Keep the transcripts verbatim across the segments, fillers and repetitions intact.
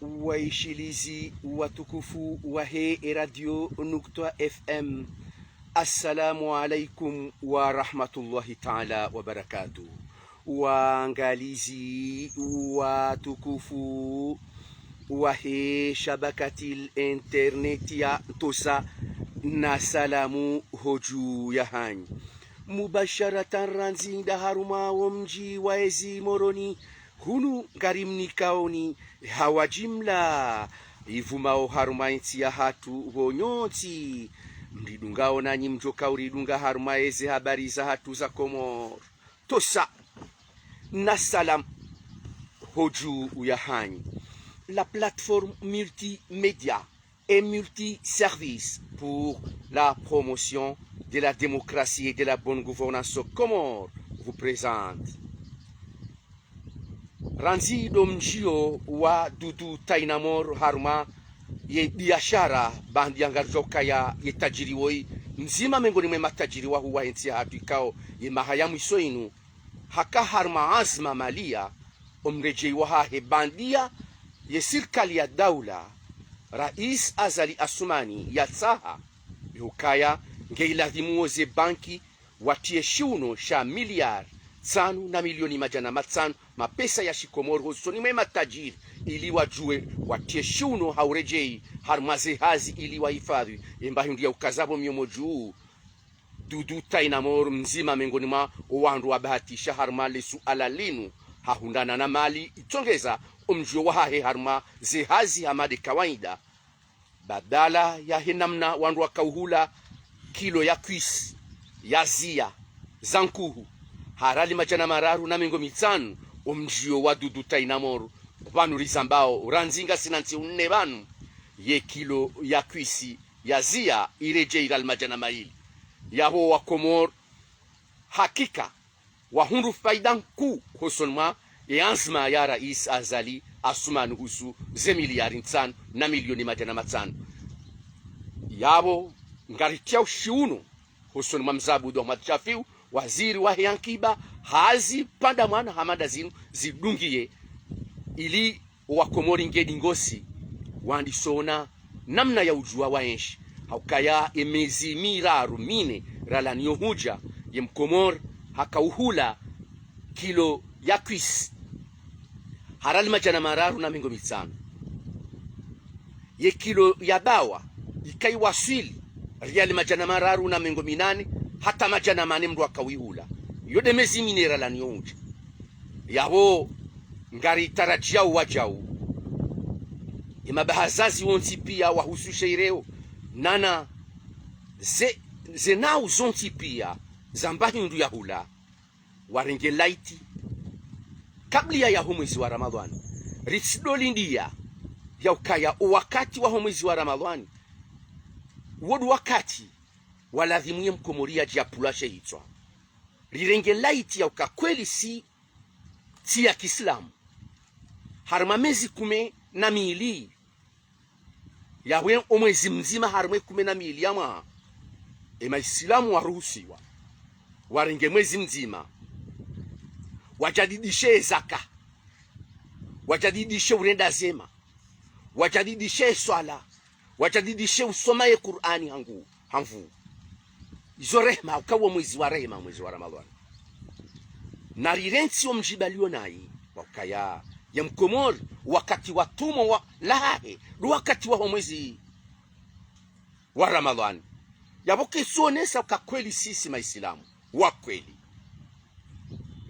Waishilizi watukufu wahe Radio Nukta F M, assalamu alaikum wa rahmatullahi taala wa barakatuh. Waangalizi watukufu wahe shabakatil internet ya Ntosa, na salamu hodju yahanyu. Mubasharatan randzi nda harumwa wo mdji wa ezi Moroni, hunu ngarimnikaoni hawa jimla ivumao harumwa entsi yahatru pvo nyontsi mridungao nanyi mdjoka uridunga harumwa eze habari zahatru za Komor. Ntosa, na salam hodju yahanyu. La plateforme multimédia et multiservice pour la promotion de la démocratie et de la bonne gouvernance aux Comores vous présente. Randzi ndo mdjio wa Dudu Tainamor harumwa ye biashara, baanda ya ngaridjo ukaya ye tajiri woyi mdzima mengoni mwe matajiri wahuu wahe ntsi yahatru ikao ye maha ya mwiso inu haka harumwa anzma maliya, omredjeyi wahahe baanda ye sirikali ya daula, Rais Azali Assoumani yatsaha yihukaya ngeiladhimu wo ze banki watriye shiuno sha miliyari ntsanu na milioni madjana matsanu mapesa ya shikomori hosoni mwe matajiri, ili wadjuwe watriye shiuno ha uredjeyi harumwa ze hazi ili wahifadhwi emba hindru ya ukaza pvo myomo dju. Dudu Tainamor mdzima mengoni mwa owandru wabahatisha harumwa le suala linu, hahundrana na mali itsongeza omdjio wahahe harumwa ze hazi hama nde kawaida. Badala yahe namna wandru waka uhula kilo ya kwisi, ya ziya, za nkuhu ha rali madjana mararu na mengo mitsanu, omdjio wa Dudu Tainamor pvanu rizambao randzi ngasina ntsihu nne pvanu, ye kilo ya kwisi ya ziya iredjeyi rali madjana mayili. Yapvo wa Komor hakika wahundru faida nkuu hosoni mwa ye anzma ya Rais Azali Assoumani uhusu ze miliyari ntsanu na milioni madjana matsanu. Yapvo ngaritriao shiuno hosoni mwa Mze Abdou Ahmad Shafiu, waziri wahe ankiba, hazi pvanda mwana hama nda zinu zidungiye, ili owa Komori ngedi ngosi wandise ona namna ya udjuwa waenshi. Haukaya emezi miraru mine ralawa niyo hudja, ye Mkomori haka uhula kilo ya kwisi ha rali madjana mararu na mengo mitsanu. Ye kilo ya bawa ika iwaswili riyali madjana mararu na mengo minane hata madjana mane mndru aka uhula. Iyo nde mezi mine ralawa niyo hudja. Yapvo ngaritarajiyao wadjau, emabahazazi wontsi piya wahusushe ireo, nana ze, ze nau zontsi piya zamba hindru ya hula, warenge laiti kabla ya yaho mwezi wa Ramadhwani. Ritsidjo lindiya yaukaya owakati waho mwezi wa Ramadhwani, wo ndo wakati waladhimu ye Mkomori yadjapvulwa she hitswa. Rirenge laiti yauka kweli si ntsi ya kiislamu. Harumwa mezi kume na mili, yapvo omwezi mdzima harumwa e kume na mili ya mwaha, emaisilamu waruhusiwa warenge mwezi mdzima, wajadidishe ezaka, wajadidishe urenda zema, wajadidishe eswala, wajadidishe usoma ye Kur'ani hangu, ha nvuu. Izo rehema, uka wo mwezi wa rehema, mwezi wa Ramadhwani. Na rirentsi omdjibalio nayi, waukaya ye Mkomori, wakati wa tumo wa, lahahe ndo wakati waho mwezi wa Ramadhwani. Yapvo ketsuonesa uka kweli sisi maisilamu wa kweli.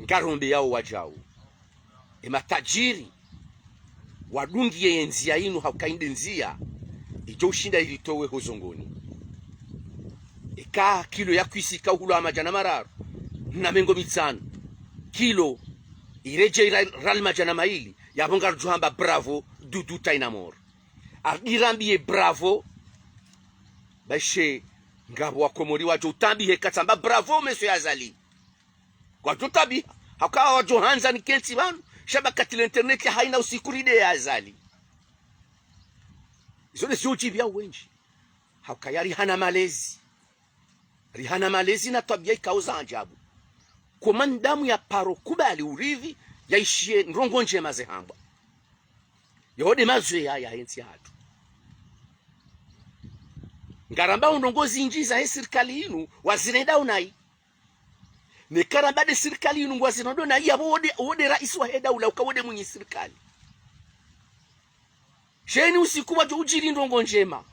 Ngarombeyao wadjau, ematajiri wadungiye ye ndziya inu hauka inde ndziya idjo ushinda iritowe ho zongoni. Eka kilo ya kwisi ika uhulwa ha madjana mararu na mengo mitsanu, kilo iredjeyi ra, rali madjana mayili, yapvo ngarudjo hamba bravo Dudu Tainamor. Ardirambiye bravo, bashe ngapvo wa Komori wadjo utabihe katsamba bravo Monsieur Azali. Kwadjo tabiha, hauka wadjo handza nikentsi pvanu, shabakati la internet ya haina usiku ride ya Azali. Izo nde ziudjibiyao wendji. Haukaya rihana malezi. Rihana malezi na twabiya ikao za ajabu. Ko mwanadamu yaparo kubali uridhi, yaishiye ndrongo ndjema zehambwa. Yo nde mazoweya yahe ntsi yahatru. Ngaramba undrongo zindji zahe sirikali inu wazirenda unayi. Neka ramba nde sirikali inu ngwazirenda unayi, yapvo wo nde, wo nde raisi wahe daula, uka wo nde mwinyi sirikali. Sha heni usiku wadjo udjiri ndrongo ndjema.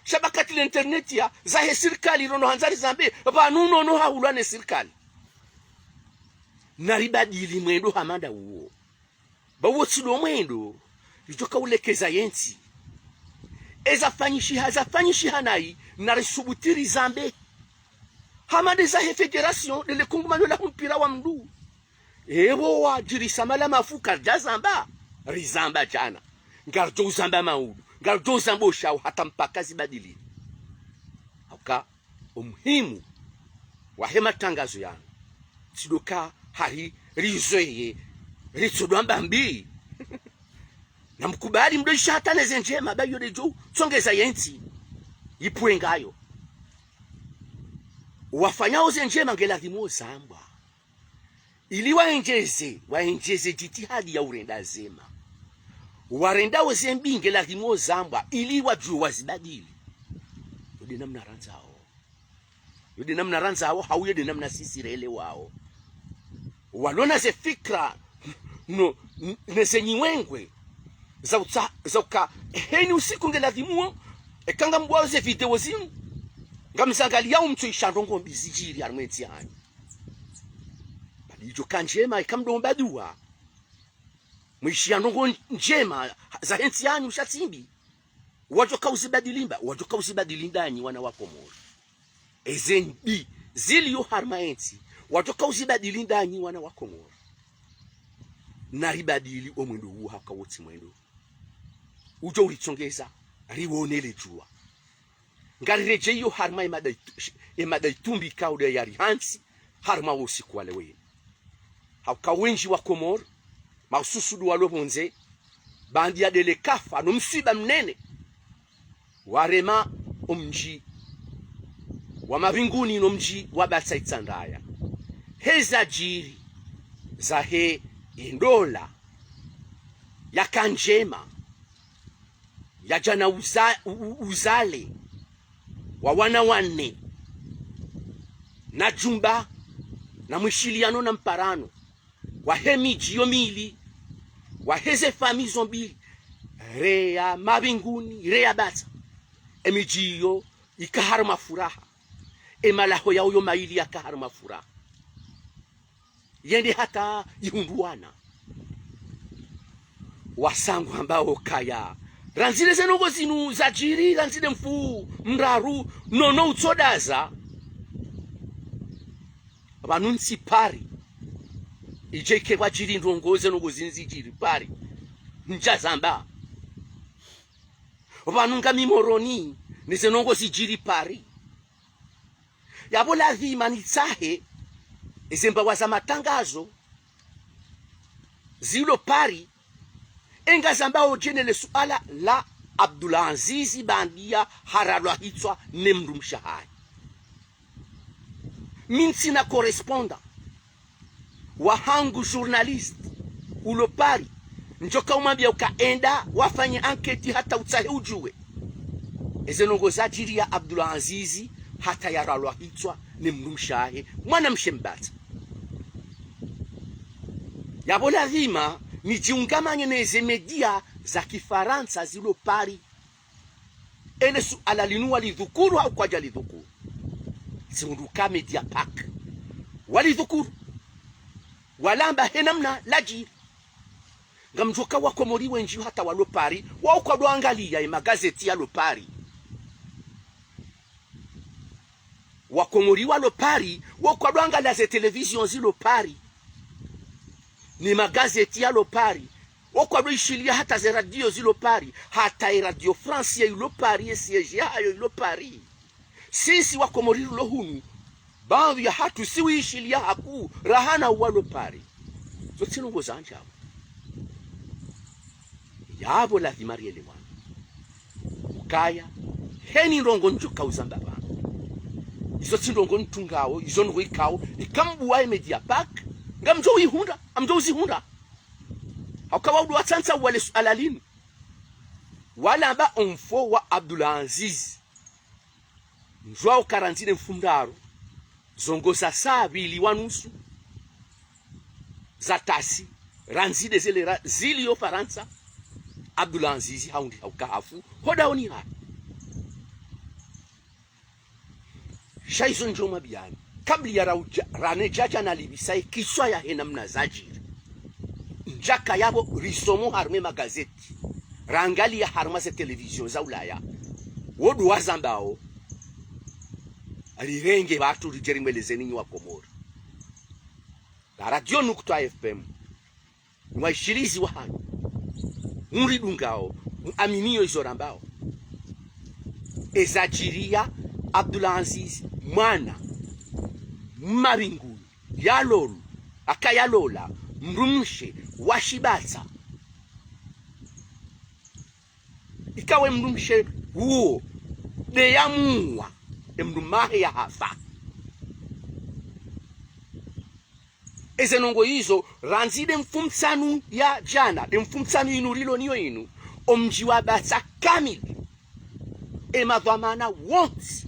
Sha pvakati le internet ya, zahe sirikali ndo no handza rizambe, pvanu nono hahulwa ne sirikali. Naribadili mwendo hama nda uwo. Ba uwo tsi ndo mwendo, ridjoka ulekeza ye ntsi. Eza fanyishiha, za fanyishiha nayi, narisubuti rizambe. Hama nde zahe fédération, nde le kungumanyo la mpira wa mndru. Epvo wadjirisa mala mafuka ridja zamba, rizamba djana. Ngaridjo uzamba maudu, ngaridjo uzamba ushao hata mpaka zibadili. Hauka, omuhimu wahe matangazo yanu, tsi ndo ka hari rizweye, ritsodwa mbambi. Namkubali mdro isha hata neze ndjema, ba iyo ndedjo tsongeza ye ntsi, ipvwe ngayo. Wafanyao ze ndjema nge ladhimu wozambwa. Ili waendjeze, waendjeze djitihadi ya urenda zema. Warendao ze mbi nge ladhimu wozambwa, ili wadjuwe wazibadili. Yo nde namna randzao. Yo nde namna randzao, hau yo nde namna sisi relewao. Walona ze fikra, no, n-, neze nyiwengwe, za utsa-, za uka, heni usiku nge ladhimu wo, eka ngambuwao ze video zinu, ngamzangaliyao mtsoisha ndrongo mbi zidjiri harumwa entsi yahanyu. Badi idjo ka ndjema, eka mdomba dua, mwishiya ndrongo ndjema zahe ntsi yahanyu sha tsi mbi. Wadjoka uzibadili mba, wadjoka uzibadili ndanyi wana wa Komori. Eze mbi ziliyo harumwa entsi, wadjoka uzibadili ndanyi wana wa Komori. Naribadili omwendo uwo hauka wo tsi mwendo udjo uritsongeza, riwone le djuwa. Ngariredjeyo harumwa emada itu-, emada itumbi ikao nde yari hantsi harumwa wo usiku wa leo inu. Hauka wendji wa Komori, mahususu ndo walo pvondze, baanda ya ndele kafa no mswiba mnene warema omdji wa Mavinguni no mdji wa Batsa Itsandraya. Heza djiri zahe endola yaka ndjema, yadja na uza-, u-, u-, uzale wa wana wane, na djumba, na mwishiliyano na mparano wahe midji yo mili, waheze famiyi zo mbili, reya Mavinguni, reya Batsa. Emidji iyo ika harumwa furaha. Emalaho yawo yo mayili yaka harumwa furaha. Yende hata ihundruwana. Wasangu hamba okaya, randzi nde ze ndrongo zinu zadjiri, randzi nde mfumndraru, nono utsodaza. Pvanu ntsi Paris. Idje ike pvwadjiri ndrongo, ze ndrongo zinu zidjiri Paris, ndja zamba. Pvanu ngami Moroni, neze ndrongo zidjiri Paris. Yapvo ladhima nitsahe eze mbawa za matangazo zilo Paris, e ngazambao dje nele suala la Abdulazizi Bandia haralwa hitswa ne mdrumshe wahahe. Mi ntsina correspondant wahangu journaliste ulo Paris, ndjoka umwambia uka enda wafanye enquête hata utsahe udjuwe eze ndrongo zadjiri ya Abdulazizi hata yaralwa hitswa ne mdrumshe wahahe, mwanamshe mbatsa. Yapvo ladhima nidjiungamanye neze média za kifarantsa zilo Paris. Ele suala linu walidhukuru hau kwadja lidhukuru? Zihundru ka Mediapack walidhukuru. Walamba he namna ladjiri. Ngamdjuo ka Wakomori wendji hata walo Paris, wao kwadjo angaliya emagazeti yalo Paris. Wakomori walo Paris, wao kwadjo angaliya ze télévision zilo Paris, ne magazeti yalo Paris. Wao kwadjo ishiliya hata ze radio zilo Paris, hata e Radio France ya ilo Paris, e siège yahayo ilo Paris. Sisi Wakomori rilo hunu, baadhwi yahatru si uishiliya hakuu, rahana walo Paris. Zo tsi ndrongo za ajabu. Yapvo ladhima rielewane ukaya, heni ndrongo ndjoka uzamba pvanu, izo tsi ndrongo nitungao, izo ndrongo ikao, ika mbuwa e Mediapack, ngamdjo uihundra, ngamdjo uzihundra. Hauka wao ndo watsantsa wale suala linu. Walamba omfo wa Abdul Aziz. Ndjwao ka randzi le mfumoraru, zongo za saa mbili wa nusu za tasi, randzi le zele ra-, zili yo Farantsa, Abdul Aziz haundi hauka hafu, ho dahoni hahe. Sha izo ndjo mwambiyani. Kabla ya rauja, ranedjaja na libisa ye kiswa yahe namna zadjiri. Ndjaka yapvo risomo harumwa ye magazeti. Rangaliya harumwa ze televizio za Ulaya. Wo ndo wazambao. Rirenge pvatsu ridje rimwelezeni nyi wa Komori. La Radio Nukta F M. Mwaishilizi wahanyu, muridungao, muaminiyo izo rambao. Ezadjiriya Abdul Aziz mwana, mmaringuni, yalolwa, haka yalola mdrumshe wa shibatsa. Ikao ye mdrumshe uwo nde yamuwa, ye mdrumme wahe yahafa. Eze ndrongoo izo, randzi nde mfumotsanu ya djana, nde mfumotsanu inu rilo nayo inu, omdji wa Batsa kamili, ye madhwamana wontsi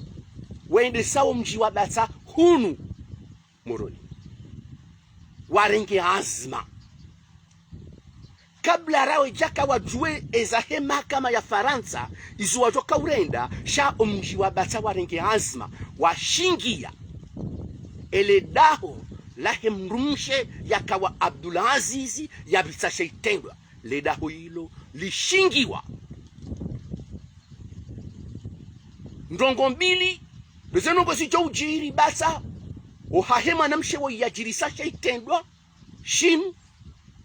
wendesao omdji wa Batsa hunu Moroni, warenge anzma. Kabla rawe djaka wadjuwe eza he mahakama ya Farantsa, izo wadjoka urenda, sha omdji wa Batsa warenge anzma, washingiya. Ele daho lahe mdrumshe yakawa Abdul Aziz, yapvirisa she itrendwa. Le daho ilo lishingiwa. Ndrongoo mbili, ndeze ndrongoo zidjo udjiri Batsa, ohahe mwanamshe wo yadjirisa she itrendwa, shinu,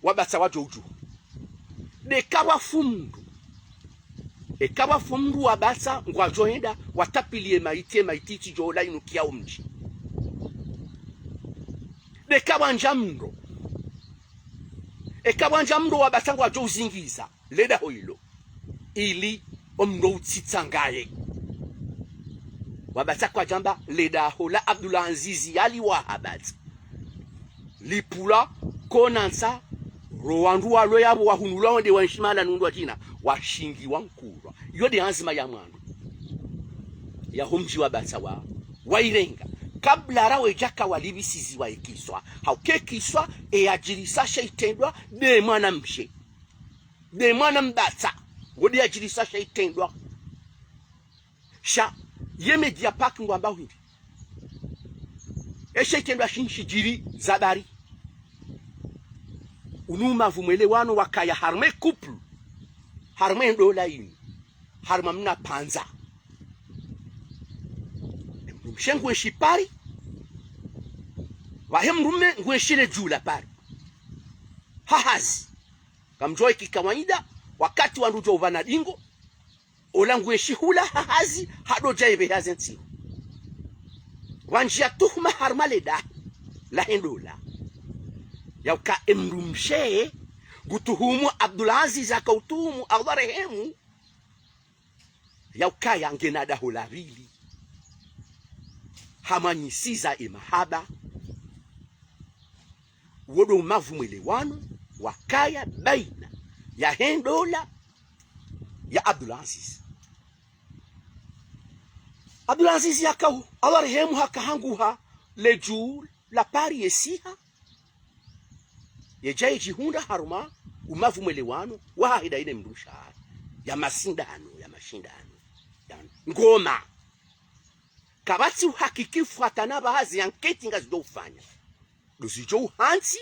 wa Batsa wadjo udjuwa. Nde kapvwafu mndru. Eka pvwafu mndru wa Batsa ngwadjo henda watapviliye maiti, ye maiti itsidjo ola inukiya omdji. Nde kapvwandja mndru. Eka pvwandja mndru wa Batsa ngwadjo uzingiza le daho ilo, ili omndru utsitsangaye. Wa Batsa kwadjamba le daho la Abdul Aziz yaliwaha Batsa. Lipvula, konantsa, ro wandru walo yapvo wahunulwa wende wanshi mahala nundru wadjina, washingiwa nkurwa. Iyo nde anzma ya mwando. Yaho mdji wa Batsa wa, wairenga. Kabla rawe djaka walipvisiziwa ye kiswa. Hauka ye kiswa, eyadjirisa she itrendwa, nde mwanamshe. Nde mwana Mbatsa, wo nde yadjirisa she itrendwa. Sha, ye Mediapack ngwamba hindri. Eshe itrendwa shini shidjiri zabari. Unu mapvumwelewano wakaya harumwa ye couple, harumwa ye ndola inu, harumwa mna pvandza. Mdrumshe ngwenshi Paris, pvahe mdrume ngwenshi le dju la Paris. Ha hazi. Kamdjuwa eka kawaida, wakati wandru djo upvana dingo, ola ngwenshi hula ha hazi, hadodja yepve hazi ntsihu. Pvwandjiya tuhuma harumwa le daho lahe ndola. Yauka emdrumshe, ngutuhumu Abdul Aziz, haka utuhumu, Allah rehemu. Yaukaya ngena daho la pvili. Hamwanyisiza emahaba. Wo ndo mapvumwelewano wakaya baina yahe ndola ya Abdul Aziz. Abdul Aziz yakao, Allah rehemu, haka hanguha le dju la Paris yesiha. Yedja yedjihundra harumwa umapvumwelewano wahahe ndaye ne mdrumshe wahahe. Ya masindano, ya mashindano. Ya ngoma. Kapvatsi uhakikifu hata na pvaha ze enquête ngazidjo ufanya. Ndo zidjo uhantsi,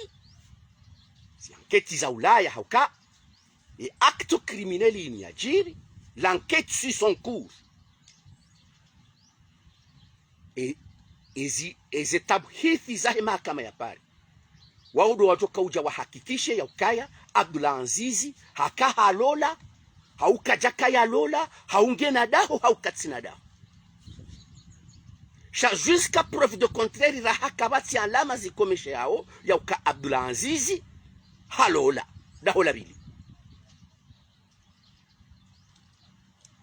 ze enquête za Ulaya hauka, e acte criminel ini yadjiri, l'enquête suit son cours. E, ezi, eze tabhithi zahe mahakama ya Paris. Wao ndo wadjoka udja wahakikishe yaukaya Abdul Aziz haka halola, hau kadjaka yalola, hau ngena daho, hau katsina daho. Sha jusqu'à preuve de contraire, raha kapvatsi alama zikomesheyao yauka Abdul Aziz halola daho la pvili.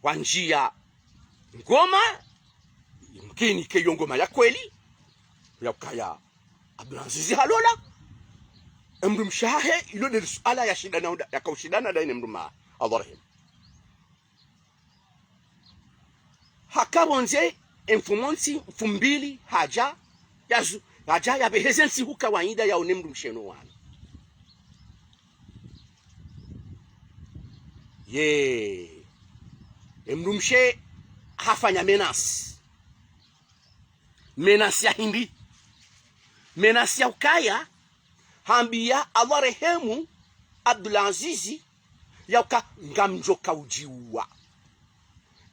Pvwandjiya ngoma, yimkini ke iyo ngoma ya kweli, yaukaya Abdul Aziz halola, emdrumshe wahahe, ilo nde lisuala yashindana, yakaushindana ndaye ne mdrume wahahe, Allah rehemu. Haka pvondze, emfumontsi, mfumbili, hadja, yazu-, hadja yapveheze ntsihu kawaida yaone mdrumshe no wana. Ye, emdrumshe hafanya menace. Menace ya hindri? Menace ya ukaya, hambiya Allah rehemu Abdulazizi, ya uka ngamdjo kaudjiwa,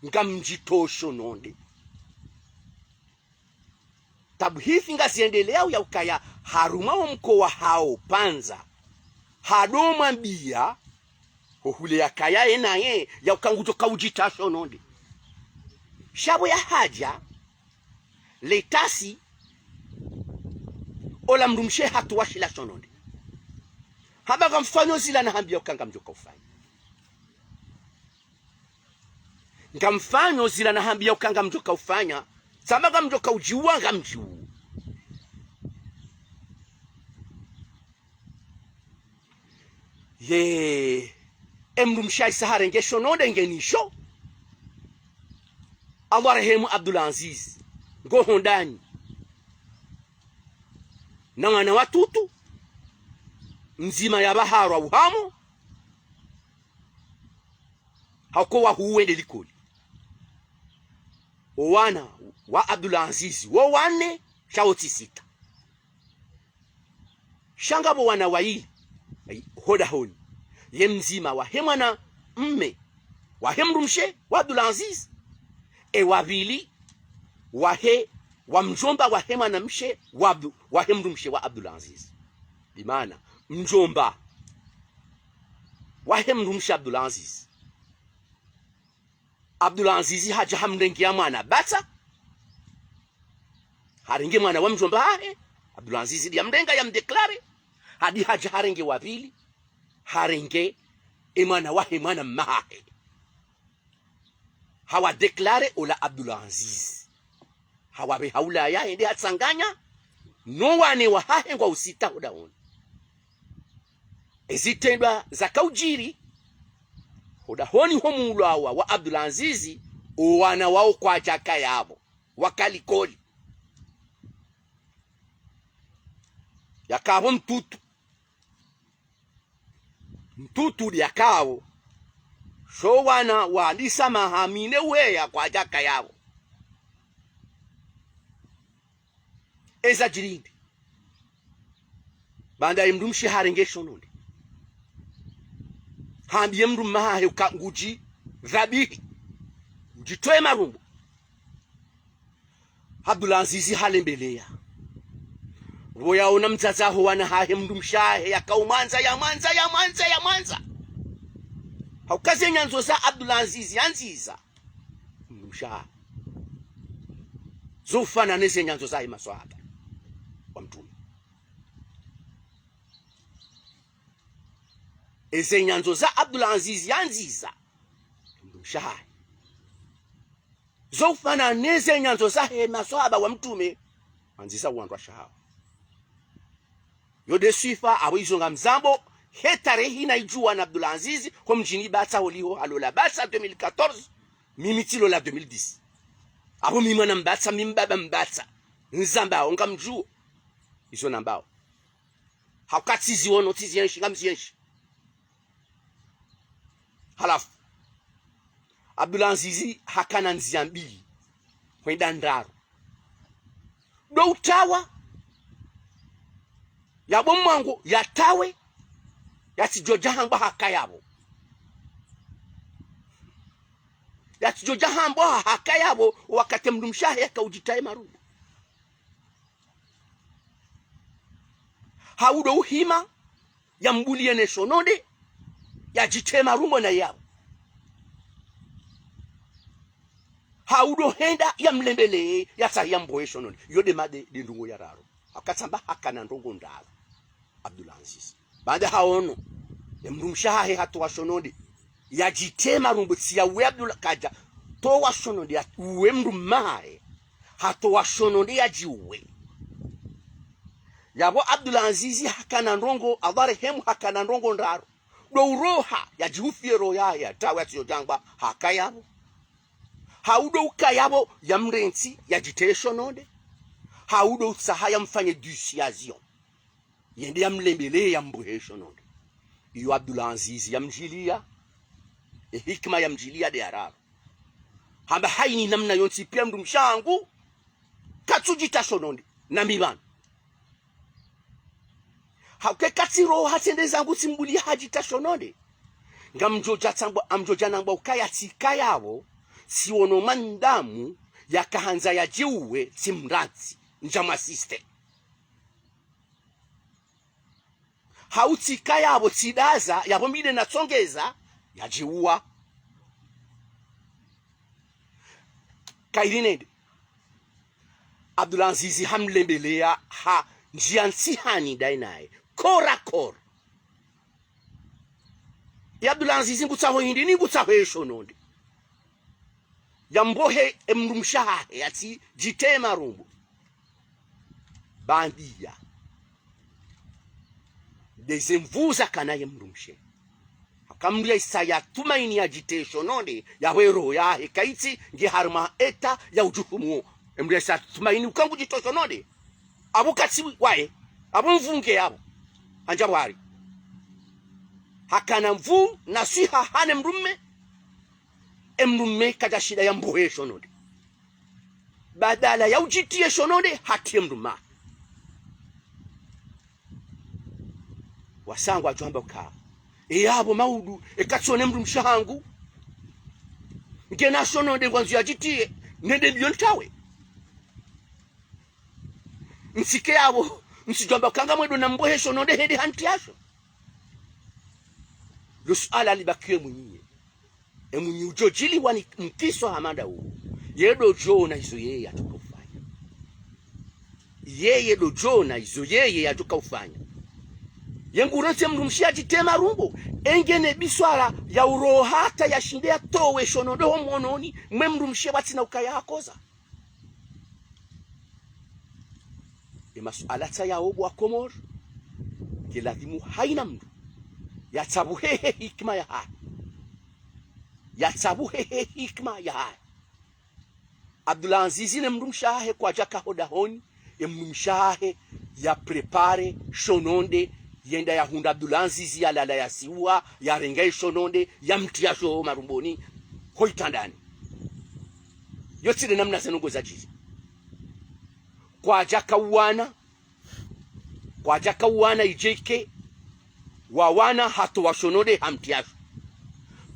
ngamdjitosho nonde. Tabu hizi ngaziendeleyao ya ukaya harumwa wo mkowa hawo pvandza, hadomwambiya, ho hule yakaya ye naye, ya uka ngudjo kaudjitosho nonde. Sha pvo yahadja, letasi, ola mdrumshe hatowa shila shononde. Hamba ngamfanyo zila nahambiya uka ngamdjo kaufanya. Ngamfanyo zila nahambiya uka ngamdjo kaufanya. Tsamba ngamdjo kaudjiwa ngamdjiwu. Ye, emdrumshe isa harenge shononde ngenisho. Allah rehemu Abdulazizi, ngo hondani. Na wana watutu, mdzima ya pvaharwa uhamo, hauka wahuu wende likoli. Owana wa Abdulazizi, wo wane, sha wo tsi sita. Sha ngapvo wana wayili, ayi, hodahoni. Ye mdzima wahe mwana mme, wahe mdrumshe wa Abdulazizi. E wa pvili, wahe, wa mdjomba wahe mwana mshe wa Abdu-, wahe mdrumshe wa Abdulazizi. Bimaana, mdjomba wahe mdrumshe Abdulazizi. Abdulazizi hadja hamrengeya mwana batsa. Harenge mwana wa mdjomba hahe. Abdulazizi ndiya mrenga ya mdéclaré. Hadi hadja harenge wa pvili. Harenge e mwana wahe mwana mma hahe. Hawa déclaré ola Abdulazizi. Hawapve haula ya hende hatsanganya no wane wahahe ngwa usita hodahoni. Ezitrendwa zaka udjiri hodahoni ho muulwawa wa Abdulazizi, owana wawo kwadjakaya pvo, waka likoli. Yakapvo mtutu. Mtutu ndiyakapvo. Sho wana walisa maha mine weya kwadjakaya pvo. Eza djiri hindri? Baanda ye mdrumshe harenge shononde, hambiye mdrumme hahe uka ngudji dhabihi, udjitowe marumbo. Abdulazizi halembeleya. Pvo yaona mdzadze waho wana hahe mdrumshe hahe yaka umwandza, ya mwandza, ya mwandza, ya mwandza. Hauka ze nyandzo za Abdulazizi yandziza mdrumshe hahe zo ufanana ne ze nyandzo zahe maswahaba wa mtrume. Eze nyandzo za Abdulazizi yandziza mdrumshe hahe zo ufanana ne ze nyandzo zahe maswahaba wa mtrume, wandzisa uwandrwasha hawo. Yo nde swifa apvo izo ngamzambo, he tarehi nayidjuwa na Abdulazizi, ho mdjini Batsa holiho halola Batsa deux mille quatorze, mimi tsilola deux mille dix. Apvo mi mwana Mbatsa, mi mbaba Mbatsa, nizambao ngamdjuwo izo nambao. Hauka tsiziwono, tsizienshi, ngamzienshi. Halafu Abdulazizi hakana ndziya mbili hwenda ndraru. Ndo utawa yapvo mwango yatawe, yatsidjodja hambwa hakaya pvo. Yatsidjodja hambwa hakaya pvo wakati mdrumshe hahe yaka udjitowa marumbo. Hau ndo uhima yambuliye ne shononde, yadjitowe marumbo na yapvo. Hau ndo henda yamlembeleye, yatsahe yambowe shononde. Yo nde made, nde ndrongoo ya raru. Hauka tsamba hakana ndrongoo ndraru Abdulazizi. Baanda haono ye mdrumshe hahe hatowa shononde, yadjitowe marumbo, tsi yauwe Abdula, kadja towa shononde yauwe mdrumme hahe. Hatowa shononde yadjiuwe. Yapvo Abdulazizi hakana ndrongoo, Allah rehemu, hakana ndrongoo ndraru. Ndo uroha, yadjihufiye roho yahe, yatawe, yatsidjodja hambwa hakaya pvo. Hau ndo ukaya pvo yamrentsi yadjiteye shononde, hau ndo utsaha yamfanye dissuasion, yende yamlembelee yambuhe shononde. Iyo Abdulazizi yamdjiliya, e hikima yamdjiliya nde ya raru. Hamba hayina namna yontsi piya mdrumshe wahangu katsudjita shononde, nami pvanu. Hauka eka tsiroha tsende zangu tsimbuliye hadjita shononde, ngamdjodja tsambwa, ngamdjodja nambwa ukaya tsikaya pvo, tsiono mwanadamu yakahandza yadjiuwe, tsimrantsi, ndjamwasiste. Hau tsikaya pvo, tsidaza, yapvo mi nde natsongeza, yadjiuwa. Kayiri nende. Abdulazizi hamlembeleya ha ndjiya ntsihani ndaye naye. Corps à corps. Ye Abdulazizi ngutsaho hindri? Ni ngutsaho ye shononde. Yambuhe emdrumshe wahahe, yatsidjiteye marumbo. Bandiya. Ndeze nvuu zakana ye mdrumshe. Haka mdru yahisa yatumaini yadjiteye shononde, yapvo eroho yahe kayitsi nge harumwa état ya udjuhumu wo. Emdru yahisa yatumaini uka ngudjitoo shononde, apvo katsi waye, apvo nvuu nge yapvo. Handja pvwari. Hakana nvuu na swiha hane mdrume, emdrume kadjashinda yambuhe shononde. Badala ya udjitiye shononde, hatiye mdrume. Wasaya ngwadjo hamba uka, e yapvo maudu, eka tsione mdrumshe wahangu ngena shononde ngwandzo yadjitiye, nende mbio ntawe. Ntsike yapvo, ntsidjo hamba uka ngamwendo nambuhe shononde hende hantiyasho. Lo suala libakiye mwinyi ye. Emwinyi udjo djiliwa ni mkiso hama nda uwo. Ye ndo djo ona izo yeye yadjoka ufanya. Yeye ndo djo ona izo yeye yadjoka ufanya. Ye ngurantsi emdrumshe yadjiteye marumbo. Engena biswara ya uroha hata yashinde yatowe shononde ho mhononi mwe mdrumshe pvatsina ukaya hakoza. Emasuala tsaya opvo Wakomori, nge ladhimu hayina mdru yatsabuhe he hikima yahahe. Yatsabuhe he hikima yahahe. Abdulazizi ne mdrumshe wahahe kwadjaka ho dahoni, emdrumshe wahahe yaprépare shononde, yenda yahundra Abdulazizi yalala yasiwa, yarenga eshononde, yamtria sho marumboni, ho itrandani. Yo tsi nde namna zendrongoo zadjiri. Kwadjaka uwana, kwadjaka uwana idje ike wawana hatowa shononde hamtria sho.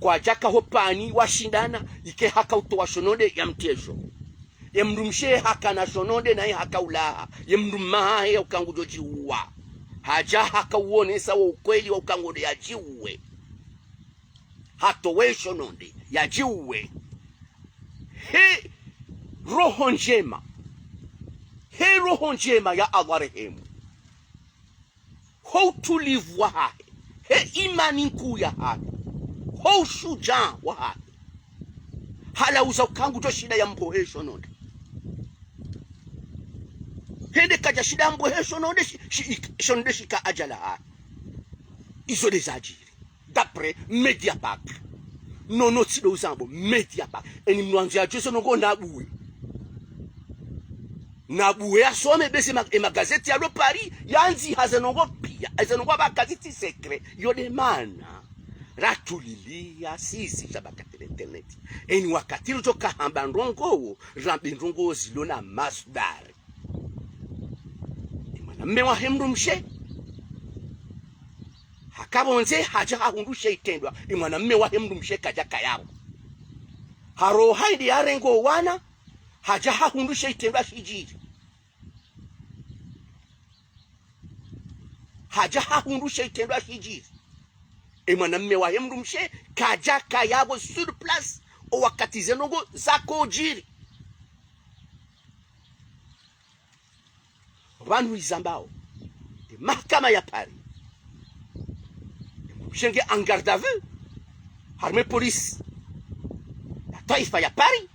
Kwadjaka ho pvani washindana ike haka utowa shononde yamtrie sho. Ye mdrumshe hakana shononde naye haka ulaha. Ye mdrume wahahe yauka ngudjo djiuwa. Hadja haka uonesa wo ukweli wauka ngudjo yadjiuwe. Hatowe shononde yadjiuwe. He roho ndjema. He roho ndjema ya Allah rehemu. Ho utulivu wahahe. He imani nkuu yahahe. Ho ushudjaa wahahe. Halauza uka ngudjo shinda yambuhe shononde. Hende kadja shinda yambuhe shononde shi, shi, shononde shika adjali yahahe. Izo nde zadjiri. D'après Mediapart. Nono tsi ndo uzambo, Mediapart. Eni mwandzo yadjuwe zendrongoo nabuwe. Nabuwe yasome bese ma, e magazeti yalo Paris, yandzi ha zendrongoo piya, e zendrongoo ba gazeti secret, yo nde mana ratuliliya sisi sha ba katele internet. Eni wakati ridjoka hamba ndrongoo, rambe ndrongoo zilo na masdari. Ye mwanamme wahe mdrumshe haka pvondze hadja hahundru she itrendwa, ye mwanamme wahe mdrumshe kadjakaya pvo. Haroha hende yarenge owana, hadja hahundru she itrendwa shidjiri. Hadja hahundru she itrendwa shidjiri. Ye mwanamme wahe mdrumshe kadjakaya pvo sur place, o wakati zendrongoo zakodjiri. Pvanu izambao, e mahakama ya Paris, shenge en garde à vue, harumwa e polisi ya twaifa ya Paris,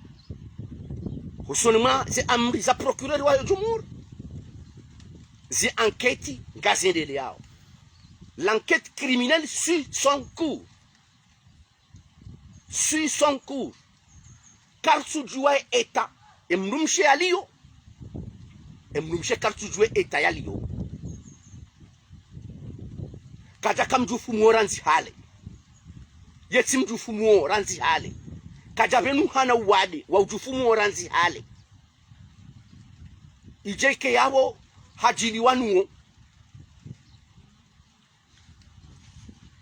hosoni mwa ze amri za procureur wa jumhur, ze enquête ngazendeleao. L'enquête criminelle suit son cours. Suit son cours. karitsudjuwa ye état emdrumshe yaliyo. Emdrumshe karitsudjuwa ye état yaliyo. Kadjaka mdjufu mwo randzi hale. Yetsi mdjufu mwo randzi hale. Kadja pvenu hana uwade wa udjufu mwo randzi hale. Idje ike yapvo hadjiliwa nuwo.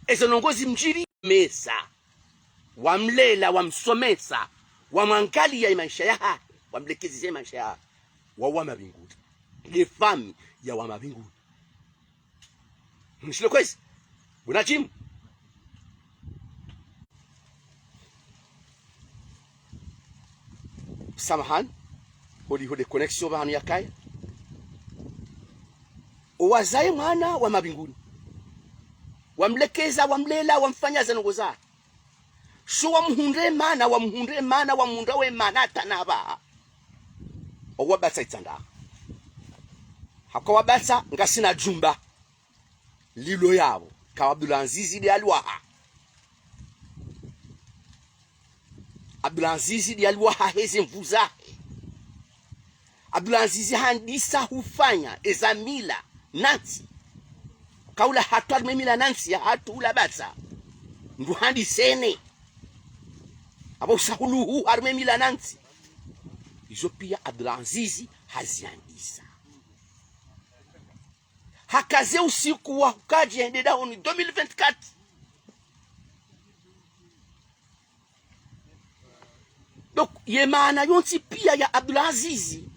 Ezo ndrongoo zimdjiri mesa. Wamlela, wamsomesa, wamwangaliya ye maesha yahahe, wamlekezeza ye maesha yahahe. Wawo wa mabinguni. Ye famiyi ya wa mabinguni. Mnishile kwezi. Bwana Jim. Samahani. Holiho de connexion pvahanu yakaya. Owazaye mwana wa mabinguni. Wamlekeza, wamlela, wamfanya ze ndrongoo za. Sho wamuhundre mana, wamuhundre mana, wamuhundra we mana hata na pvaha. Owabatsa Itsandaya. Haka wabatsa ngasina djumba. Lilo yapvo. Ka Abdulazizi de aliwaha. Abdulazizi de aliwaha heze nvu zahe. Abdulazizi handisa hufanya eza mila na ntsi. Kaula hatru harumwa ye mila na ntsi yahatru ula batsa. Ndo handisene. Apvo usahuluhu harumwa ye mila na ntsi. Izo piya Abdulazizi hazihandisa. Hakaze usiku wa hukadje hende dahoni deux mille vingt-quatre. Donc, ye maana yontsi piya ya Abdulazizi,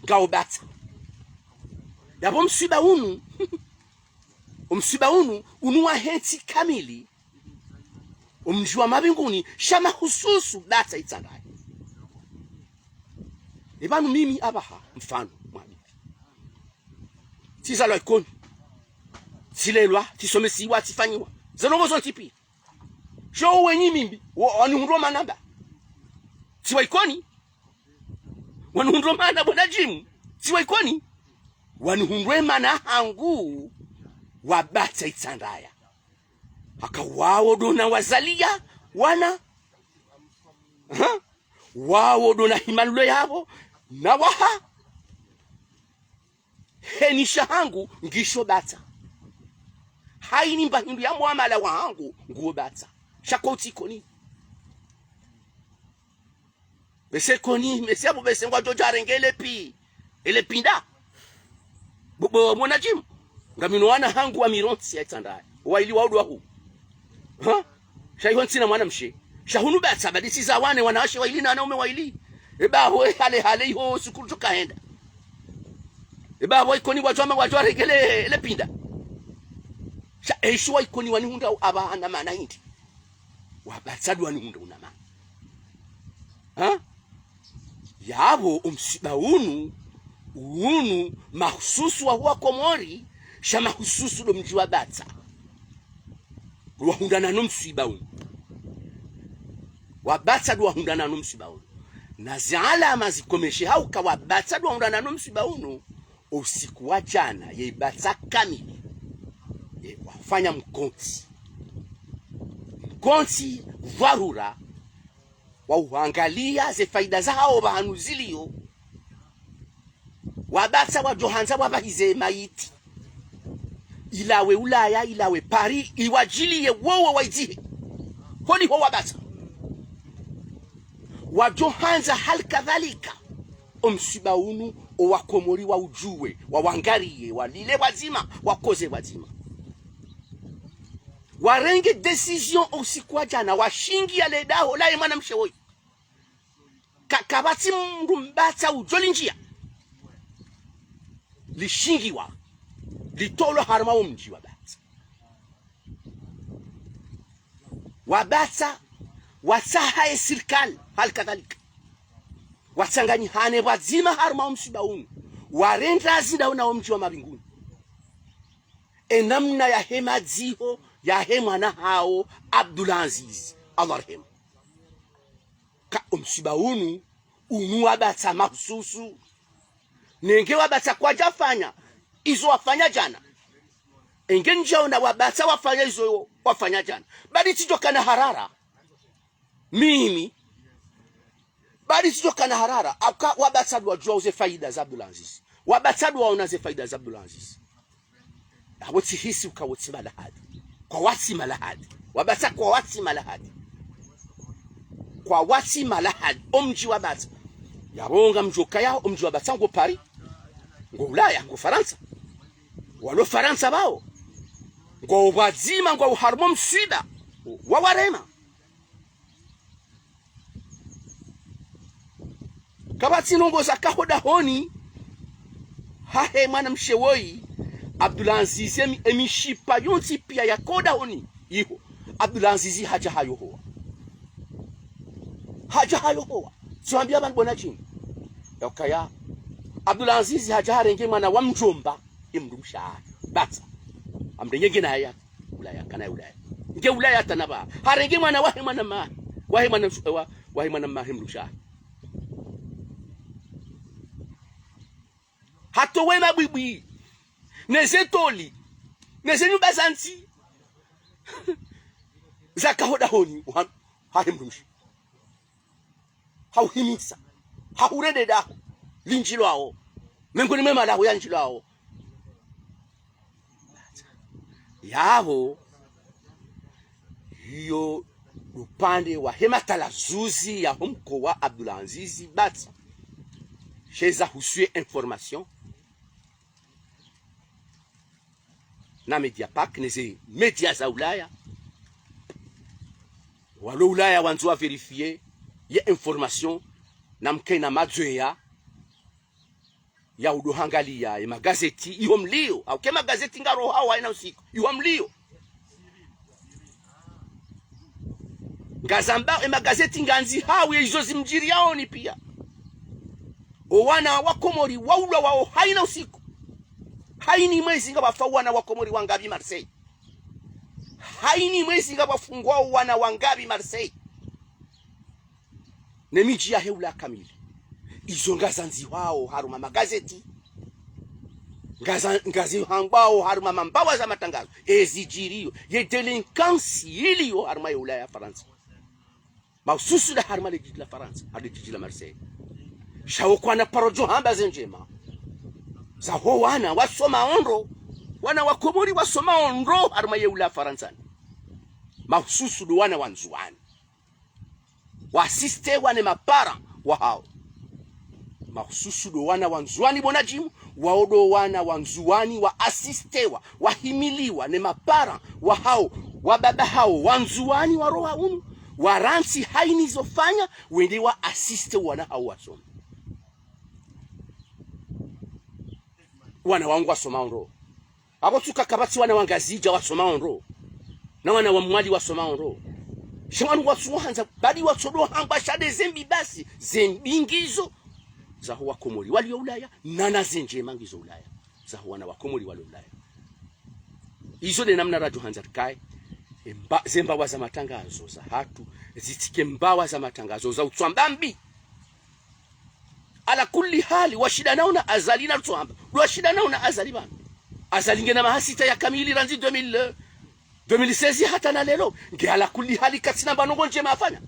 ngawo batsa. Yapvo mswiba unu, omswiba unu, unu wahe ntsi kamili, omdji wa mabinguni, sha mahususu batsa Itsandaya. Epvanu mimi apvaha, mfano, mwabibi. Tsizalwa Ikoni. Tsilelwa, tsisomesiwa, tsifanyiwa. Ze ndrongoo zontsi piya. Sho wenyi mimi, wa, wanihundro mana ba. Tsi wa Ikoni. Wanihundro mana bwana Jim. Tsi wa Ikoni. Wanihundro mana hangu wabatsa Itsandaya. Haka wawo ndo na wazaliya wana. Ha? Wawo ndo na himanulo yapvo. Na waha. Heni sha hangu ngisho batsa. Hayini mba hindru ya mwamala wahangu nguwo batsa. Sha ko utsi Ikoni. Bese Ikoni, bese apvo bese ngwadjo djarenge ele pi. Ele pinda. Bo, bo, mwana Jim. Ngamina wana hangu wa mirontsi ya Itsandaya. Wayili wa udwahu. Ha? Sha iho ntsina mwana mshe. Sha hunu batsa badi tsiza wane wanawashe wayili na wanaume wayili. Eba apvo e hale hale iho sukuru tsu kahenda. Eba apvo Ikoni wadjo ama wadjo warenge ele, ele pinda. Sha eshi wa Ikoni wanihundra apvaha na mana hindri. Wabatsa ndo wanihundra una mana. Ha? Yapvo omswiba unu, unu, mahususu wa huwa Komori, sha mahususu ndo mdji wa batsa. Wahundrana no mswiba unu. Wabatsa ndo wahundrana no mswiba unu. Na zi alama zikomeshe hauka wabatsa ndo wahundrana no mswiba unu, usiku wa djana, ye batsa kamili. Ye wafanya mkontsi. Mkontsi, dharura, wa uhangaliya ze faida zahawo pvahanu ziliyo. Wabatsa wadjo handza wapvahize mayiti. Ilawe Ulaya, ilawe Paris, iwadjiliye wowo waidzihe. Holiho wabatsa. Wadjo handza hali kadhalika. Omswiba unu, owa Komori waudjuwe, wawangariye, walile pvwadzima, wakoze pvwadzima. Warenge décision usiku wa djana, washingiya le daho laye mwana mshe woyi. Ka, kapvatsi mndru mbatsa udjo lindjiya. Lishingiwa, litolwa harumwa wo mdji wa batsa. Wabatsa, watsaha ye sirikali, hali kadhalika. Watsanganyihane pvwadzima harumwa wo mswiba unu. Warenda zindao na wo mdji wa mabinguni. E namna yahe madziho, yahe mwana hawo, Abdulaziz. Allah arehemu. Ka omswiba unu, unu wabatsa mahususu. Nenge wabatsa kwadjafanya izo wafanya djana. Enge ndjaona wabatsa wafanya izo wafanya djana. Badi tsidjo kana harara. Mimi. Bali zidjo kana harara, aka wabatsa ndo wadjuwa ze faida za Abdul Aziz. Wabatsa ndo waona ze faida za Abdul Aziz. Apvo tsihisi uka wo tsi malahadi. Kwa watsi malahadi. Wabatsa kwa watsi malahadi. Kwa watsi malahadi. Omdji wabatsa. Yapvo ngamdjo kaya, omdji wabatsa ngo Paris. Ngo Ulaya, ngo Farantsa. Walo Farantsa pvao. Ngo pvwadzima, ngo harumwa mswiba. Wawarema. Kapvatsi ndrongoo zaka ho dahoni hahe mwanamshe woyi, Abdul Aziz, emi, emishipa yontsi piya yaka ho dahoni iho. Abdul Aziz hadja hayohowa. Hadja hayohowa. Tsi wambiya pvanu bo nadjini. Yaukaya Abdul Aziz hadja harenge mwana wa mdjomba, ye mdrumshe wahe. Batsa. Amrenge nge naye Ulaya, kana Ulaya. Nge Ulaya tana pva. Harenge mwana wahe mwananya. Wahe mwana mshu-, wa, wahe mwananya he mdrumshe wahe. Hatowa emabwibwi. Ne ze toli. Ne ze nyumba za ntsi. Zaka ho dahoni, uha-, hahe mdrumshe. Hauhimisa. Hahurende daho. Lindjilwao. Mengoni mwe malaho yandjilwao. Yapvo, iyo upande wahe matalazuzi yaho mkowa Abdul Aziz Batsa. She zahusu ye information. Na Mediapack, ne ze média za Ulaya. Walo Ulaya wandzo wa vérifier ye information, na mkena madzoweya ya udo hangaliya ye magazeti, iho mliyo. Hauka ye magazeti ngarohao hayina usiku. Iho mliyo. Ngazamba, ye magazeti ngandzihao ye izo zimdjiriyaoni piya. O wana wa Komori waulwa wao hayina usiku. Hayina mwezi ngapvafao wana wa Komori wangapvi Marseille. Hayina mwezi ngapvafungwao wana wangapvi Marseille. Ne midji yahe Ulaya kamili. Izo ngazandzihwao harumwa magazeti. Ngaza-, ngazihambwao harumwa mambawa za matrangazo. Ezidjiriyo. Ye délinquance yiliyo harumwa ye Ulaya ya Farantsa. Mahususu nda harumwa le djidji la Farantsa, harumwa le djidji la Marseille. Sha wo kwana paro djo hamba ze ndjema. Zaho wana wasoma ondro. Wana wa Komori wasoma ondro harumwa ye Ulaya Farantsa. Mahususu ndo wana wa Ndzuwani. Wa assistewa ne ma parents wahao. Mahususu ndo wana wa Ndzuwani bo nadjini, wao ndo wana wa Ndzuwani wa assistewa, wahimiliwa ne ma parents wahao, wababa hao wa Ndzuwani waroha hunu, warantsi hayina izo fanya, wende wa assiste wana hao wasome. Wana wangu wasoma ondro. Apvo tsuka kapvatsi wana wa Ngazidja wasoma ondro. Na wana wa Mwali wasoma ondro. Sha wanu watsuhandza, badi watsodo hamba sha nde zembi basi, zembi ngizo. Zaho wa Komori waliyo Ulaya, na na ze ndjema ngizo Ulaya. Zaho wana wa Komori waliyo Ulaya. Izo nde namna radjo handza rikaye. Emba-, ze mbawa za matrangazo zahatru, zitsike mbawa za matrangazo za utswamba mbi. Ala kulli hali, washinda naona Azali na Lutswamba. Washinda naona Azali pvanu. Azali ngena maha sita ya kamili randzi deux mille, deux mille seize hata na leo. Nge ala kulli hali katsina mbano ngo ndjema afanya.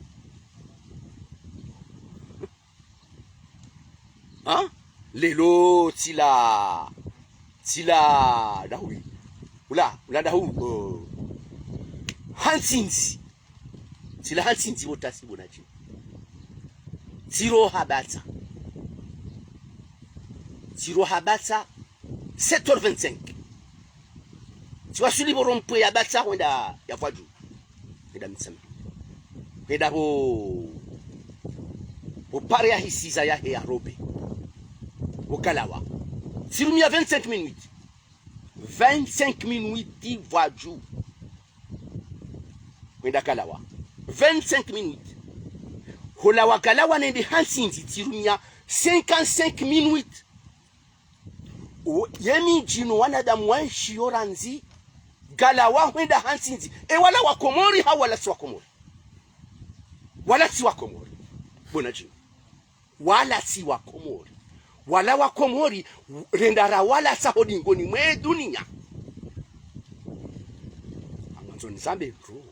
Ha? Leo tsi la, tsi la dahu. Ula, ula dahu, oh. Hantsindzi. Tsi la hantsindzi bo tasi bo nadjini. Tsiroha Batsa. Tsiroha Batsa sept heures vingt-cinq. Tsiwaswili bo rond-point ya Batsa hwenda ya Vwadju. Hwenda Mitsamihuli. Hwenda bo, bo pare ya hisiza yahe ya robe. Bo Galawa. Tsirumia vingt-cinq minutes. Vingt-cinq minutes Vwadju. Hwenda Galawa. Vingt-cinq minutes. Holawa Galawa nende Hantsindzi tsirumia cinquante-cinq minutes. O, ye midji no wanadamu waenshi yo randzi Galawa hwenda Hantsindzi. E wala wa Komori hau wala tsi wa Komori? Wala tsi wa Komori. Bo nadjini. Wala tsi wa Komori. Wala wa Komori, renda ra wala tsa ho dingoni mwe dunia. Amwandzo nizambe ndro.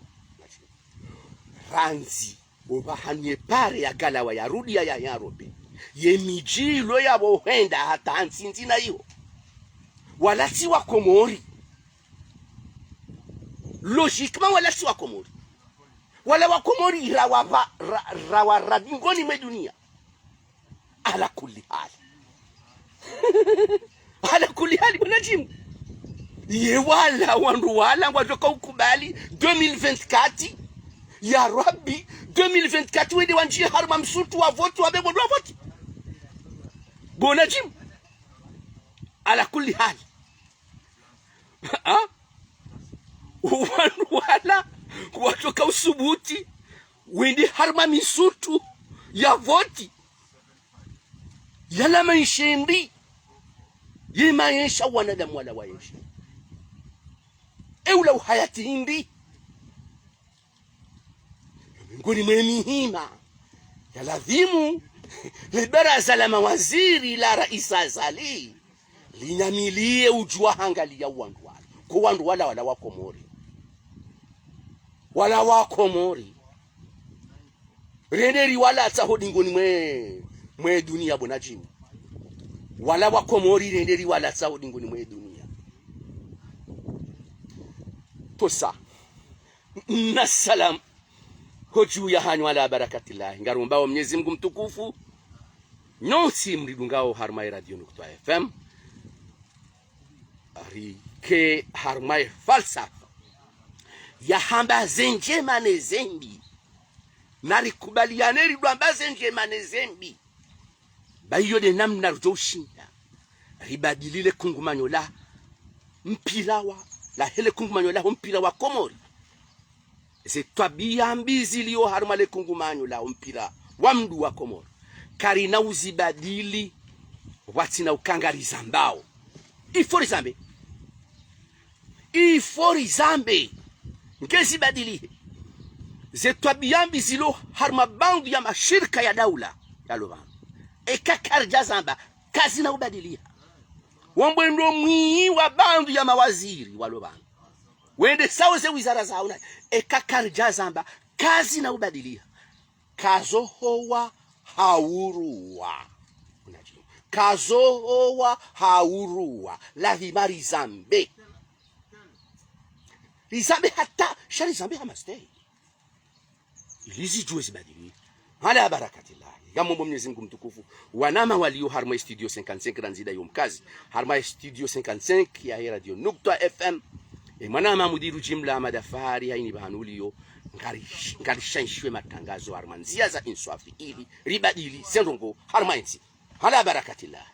Randzi Opvahanu ye pare ya galawa ya rudi ya, ya, ya robe. Ye midji ilo yapvo hwenda hata ha ntsindzi na iho. Wala tsi wa Komori. Logiquement, wala tsi wa Komori. Wala wa Komori rawa pva, ra, rawa ra dingoni mwe dunia. Ala kulli hali. Ala kulli hali, bo Nadjimu. Ye wala, wandru wala, ngwadjoka ukubali deux mille vingt-quatre. Ya Rabbi, deux mille vingt-quatre, wende wandjiye harumwa msutu wa voti, wambe bo ndo wa voti. Bo Nadjimu. Ala kulli hali. Ha? Wandru wala, ngwadjoka usubuti, wende harumwa misutu ya voti. Yala maesha hindri. Ye maesha wanadamu wala waenshi. E ula uhayati hindri. Miongoni mwe mihima ya lazimu, le baraza la mawaziri la Raisi Azali, linyamiliye udjuwa hangaliya wandru wala. Ko wandru wala, wala wa Komori. Wala wa Komori. Rende riwalatsa ho dingoni mwe, mwe dunia bo Nadjimu. Wala wa Komori rende riwalatsa ho dingoni mwe dunia. Tosa. Na salam. Ho dju yahanyu ala barakatillahi. Ngaromba wo Mnyezi Mngu mtukufu. Nyontsi mridungao harumwa ye Radio Nukta F M. Rike harumwa ye falsafa. Yahamba ze ndjema ne ze mbi. Na rikubaliane ridjo amba ze ndjema ne ze mbi. Ba iyo nde namna ridjo ushinda. Ribadili le kungumanyo la mpira wa, lahe le kungumanyo laho mpira wa Komori. Ze twabiya mbi zilio harumwa le kungumanyo laho mpira wa mndru wa Komori. Karina uzibadili, pvwatsina uka ngarizambao. Il faut rizambe. Il faut rizambe. Nge zibadilihe. Ze twabiya mbi zilo harumwa baadhwi ya mashirika ya daula yalo pvanu. Eka karidja zamba, kazina ubadiliha. Wambwe ndo mwiyi wa baadhwi ya mawaziri walo pvanu. Wende sawo ze wizara zawo na. Eka karidja zamba, kazina ubadiliha. Kazo howa hauruwa. Unajua. Kazo howa hauruwa. Lazima rizambe. Rizambe hata, sha rizambe ha mastehi. Ili zidjuwe zibadili. Ala barakatillahi. Ngamomba Mnyezi Mngu mtukufu. Wananya walio harumwa studio cinquante-cinq randzi nda yo Mkazi. Harumwa studio cinquante-cinq yahe Radio Nukta F M. E mwananya mudiru jimla Ahmada Fahari hayini pvahanu ulio. Ngari, ngarishanshiwe matangazo harumwa ndziya za inswafi ili ribadili ze ndrongoo harumwa entsi. Ala barakatillahi.